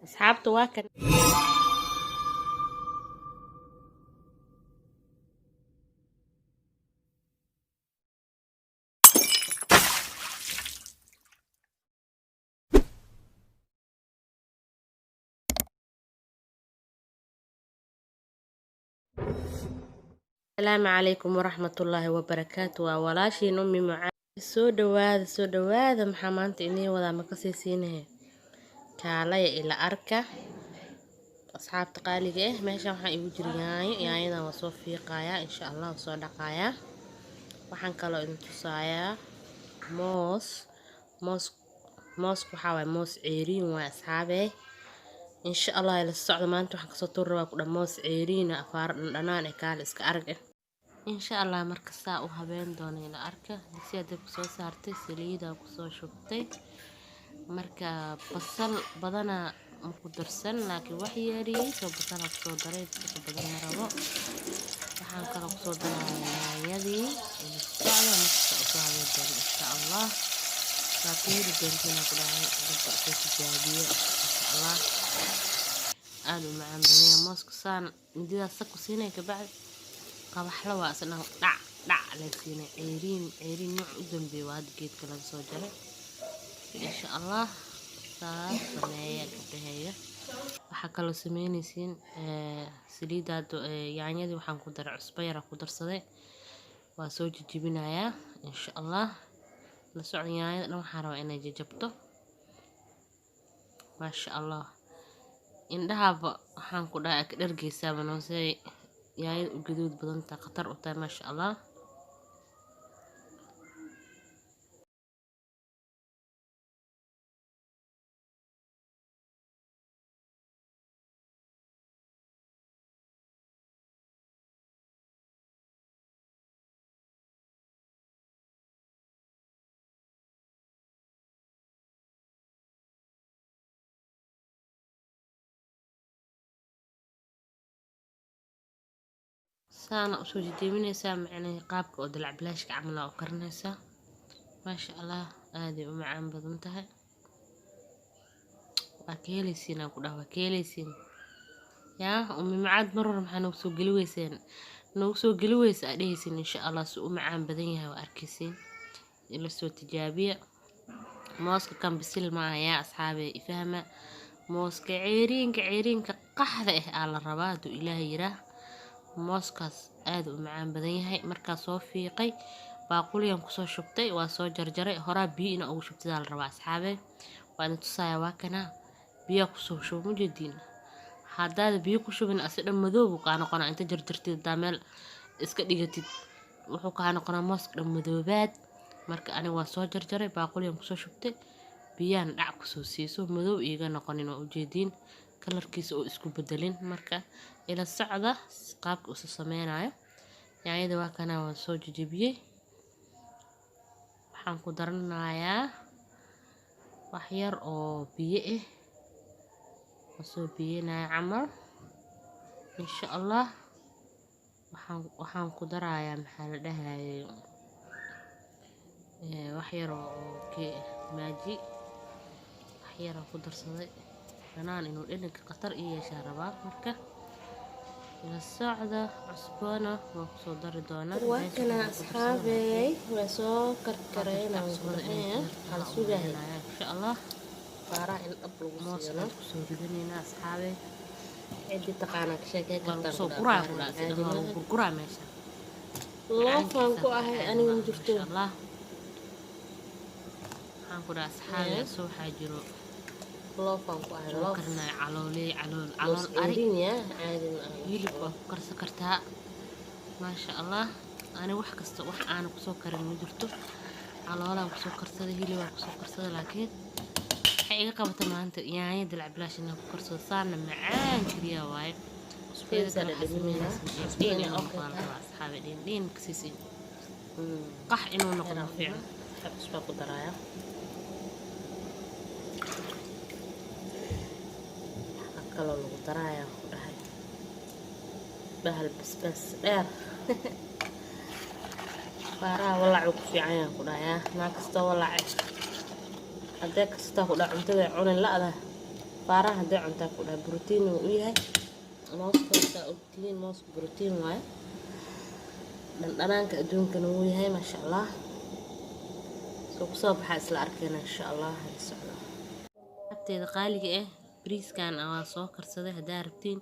Asxaabta, waa kan. Asalaamu calaykum waraxmatullaahi wabarakaatu. Waa walaashiin Ummi Mucaad. Soo dhawaada, soo dhawaada. Maxaa maanta idiin wadaa? Ma kasii siinahe? Kaalaya ila arka, asxaabta qaaliga ah. Meeshan waxaa igu jira yaanyo. Yaanyadan waa soo fiiqayaa, insha Allah, waa soo dhaqayaa. Waxaan kaloo idin tusayaa moos. Moos, moosku waxaa waaye moos ceeriin waaye, asxaabee. Insha Allah ila socdo. Maanta waxaan kasoo tuuri rabaa ku dhan moos ceeriin ah, afaaro dhandhanaan eh, kaale iska arag eh. Insha Allah marka saa u habeen doono ila arka. Digsiga dabka soo saartay, saliida kusoo shubtay. Marka basal badanaa ma ku darsan, laakiin wax yariis oo basala kusoo daray. Basal badan ma rabo. Waxaan kaloo kusoo darayaa yaanyadii. Ila socdo marka saa usoo habeen doono, insha Allah. Waa ka heli doontiin ku dhahay. Dabka soo tijaabiyo, insha Allah. Aada u macaan badan yahay mooska. Saan mididaas sa ku siinay, kabacdi qabaxla waa isna dhac dhac la siinay. Ceeriin, ceeriin nooc u dambeeya waa hadda geedka laga soo jaray. Insha Allah saas sameeya, gabdhaheeya. Waxaa kaloo sameynaysiin saliidda. Yaanyadii waxaan ku daray cusbo yara ku darsaday, waa soo jijibinayaa, insha Allah. La socda. Yaanyada dhan waxaan rabaa inay jajabto. Maasha Allah, indhahaba waxaan ku dhahay ka dhargeysaaba noosey yaanyada u gaduud badan tahay, khatar u tahay, maasha Allah. Saana usoo jijibinaysaa, macnaha qaabka oo dalac bilaashka camal aa u karinaysaa. Maasha Allah, aaday u macaan badan tahay. Waa ka helaysiin aan ku dhaha, waa ka helaysiin. Yaa Ummi Macaad, mar hore maxaa noogu soo geli weyseen? Noogu soo geli weysa aa dhehaysiin. Insha Allah si u macaan badan yahay waa arkaysiin. Ila soo tijaabiya. Mooska kan bisil ma aha yaa asxaabe, ifahma. Mooska ceeriinka, ceeriinka qaxda ah aa la rabaa, hadduu Ilaahay yiraah. Mooskaas aad u macaan badan yahay. Markaa soo fiiqay, baaquliyan kusoo shubtay, waa soo jarjaray. Horaa biyo ina ugu shubtidaa la rabaa, asxaabe. Waa idin tusaaya. Waa kana, biyaa kusoo shubo, mujeediin. Haddaada biyo ku shubin, asi dhan madoob uu kaa noqonaa. Inta jarjartid hadaa meel iska dhigatid, wuxuu kaa noqonaa mooska dhan madoobaad. Marka aniga waa soo jarjaray, baaquliyan kusoo shubtay, biyaan dhac kusoo siiso, madow iiga noqonin. Waa ujeediin kalarkiisa oo isku bedelin. Marka ila socda qaabka usu sameynayo. Yaanyada waa kana, waan soo jajabiyey. Waxaan ku daranayaa wax yar oo biyo ah, waan soo biyeynaya camal, insha Allah. Waxaan ku darayaa, maxaa la dhahayay, wax yar oo Maggi, wax yar aan ku darsaday. Dhanaan inuu dhadhanka khatar ii yeeshaa rabaa. Marka ila socda. Cusbona waan kusoo dari doonaa. Waa kana, asxaabey, waa soo karkarayna. Waxaa la sugaaya insha Allah faaraha in dhab lagu moos siino. Aan kusoo ridanaynaa, asxaabe. Cidii taqaanaa ka sheekey waa lagu kartaan. Soo guraa ku dhaha, si dhan waa lagu gurguraa meesha. Loofaan ku ahay aniga, ma jirto. Insha Allah waxaan ku dhaha, asxaabe, soo waxaa jiro Loofaan ku ahay. Lagu Loof karinayo calooley, calool, moos calool ari. Ceeriin yaa caadi ma aha. Hilib waa ku karsan kartaa, maasha Allah. Ani wax kasta wax aana kusoo karin ma jirto. Caloolaan kusoo karsaday, hilibaan kusoo karsaday, laakiin waxay iga qabata maanta yaanyo dalac bilaash inaan ku karsado. Saana macaan keliya waaye. Teeda Cusbadiisa kale waxaa dhadhaminayna. sameynaysa Cusbada dhiin inuu okay noqdo la tahay. rabaa, asxaabe. Dhiin dhiin kasiisin, qax inuu noqdo ma fiicno. Cusbaa ku daraaya. Waxaa kaloo lagu daraaya ku dhahay bahal basbaas dheer. Faaraha walaac uu ku fiican yahay ku dhahayaa. Naa kastoo walaace haddee kastaa ku dhaha cuntada cunin la'da. Faaraha hadday cuntaa ku dhahay brotiin uu u yahay. Mooska saa ogtihiin, mooska brotiin waaye, dhandhanaanka adduunkana wuu yahay, maasha Allah. Soo kusoo baxaa isla arkeyna, insha Allah. Hala socdo abteeda qaaliga ah. Bariiskan waa soo karsaday. Haddaa rabtiin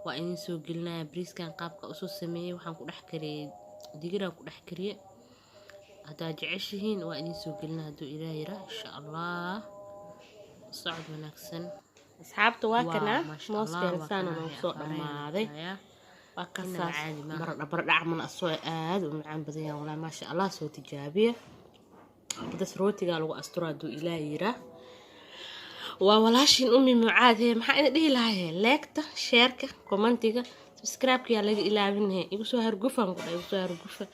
waa idin soo gelinaya bariiskan qaabka usoo sameeyey. Waxaan ku dhex kariyey digiraan ku dhex kariyey. Haddaa jeceshihiin waa idin soo gelina, hadduu Ilaah yiraa, insha Allah. Socod wanaagsan. Asxaabta, waa kana mooskeena saana noogu soo dhammaaday. Waa kasaas baradha baradha camal asoo aad u macaan badan yahay walaa, maasha Allah. Soo tijaabiya. Xabadas rootigaa lagu astura, hadduu Ilaah yiraa. Waa walaashin Umi Mucaad. He, maxaa idin dhihi lahaa? Like-ta, share-ka, comment-iga, subscribe-ka yaa laga ilaabin. He, igu soo hargufan ku dhahay, igu soo hargufa.